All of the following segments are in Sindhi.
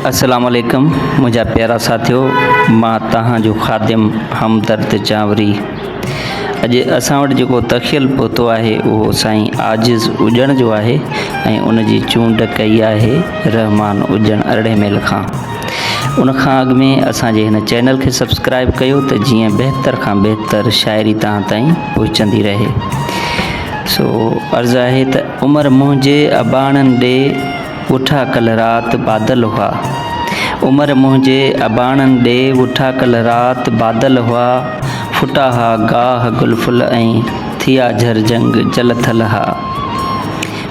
السلام عليڪم منهنجا پيارا ساٿيو مان توهان جو خادم همدرد چانوري اڄ اسان وٽ جيڪو تخيل پهتو آهي اهو سائين عاجز اڄڻ جو آهي ۽ ان جي چونڊ ڪئي آهي رحمان اڄڻ ارڙهين ميل کان ان کان اڳ ۾ اسان جي هن چينل کي سبسڪرائب ڪيو ته جيئن بهتر کان بهتر شاعري توهان تائين پهچندي رهي سو عرض آهي ته عمر منهنجي اباڻن ڏي اٺا ڪل رات بادل هئا. عمر منهنجي اباڻن ڏي اٺا ڪل رات بادل هئا. ڦٽا ها گاهه گل ڦل ۽ ٿيا جھر جھنگ جل ٿل ها.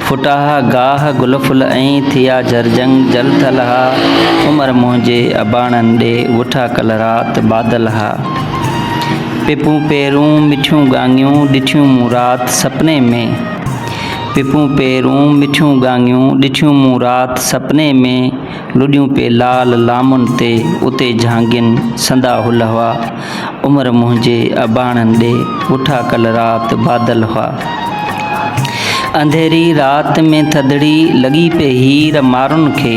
ڦٽا ها گاهه گل ڦل ۽ ٿيا جھر جھنگ جل ٿل ها. عمر منهنجي اباڻن ڏي اٺا ڪل رات بادل ها. پپون پيرون مٺيون ڳاڱيون ڏٺيون مون رات سپني ۾. پپون پيرون، مٺيون ڳاڱيون، ڏٺيون مون رات سپني ۾، لڏيون پي لال لامن تي، اتي جھانگين سندا هل هئا، عمر منهنجي اباڻن ڏي، اٺا ڪل رات بادل هئا. انڌيري رات ۾ ٿڌڙي لڳي پي هير مارن کي،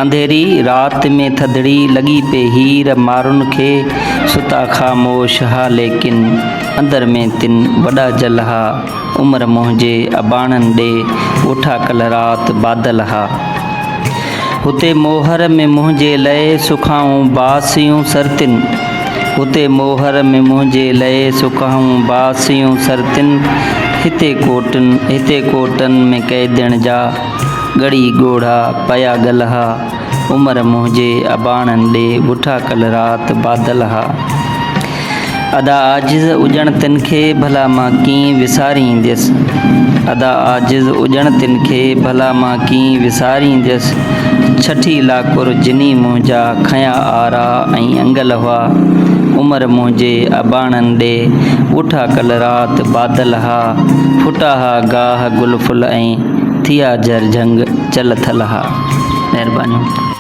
انڌيري رات ۾ ٿڌڙي لڳي پي هير مارن کي، ستا خاموش ها ليڪن اندر ۾ تن وڏا جل ها. عمر منهنجي اباڻن ڏي ڳوٺا ڪل رات بادل ها. هتي موهر ۾ منهنجي لئه سکائون باسيون سرتين هتي موهر ۾ منهنجي لئه سکائون باسيون سرتين هتي ڪوٽن هتي ڪوٽن ۾ قيدڻ جا ڳڙي ڳوڙها پيا ڳل ها. عمر منهنجي اباڻن ڏي ڳوٺا ڪل رات بادل ها. ادا عاجز اڄڻ تن کي ڀلا مان ڪيئن وسارينديس ادا عاجز اڄڻ تن کي ڀلا مان ڪيئن وسارينديس ڇٺي لاڪر جني منهنجا کنيا آرا ۽ انگل هئا عمر منهنجي اباڻن ڏي ڳوٺا ڪل رات بادل ها ڦٽا ها گاهه گل ڦل ۽ ٿيا جھر جھنگ چل ٿل ها مهربانيون.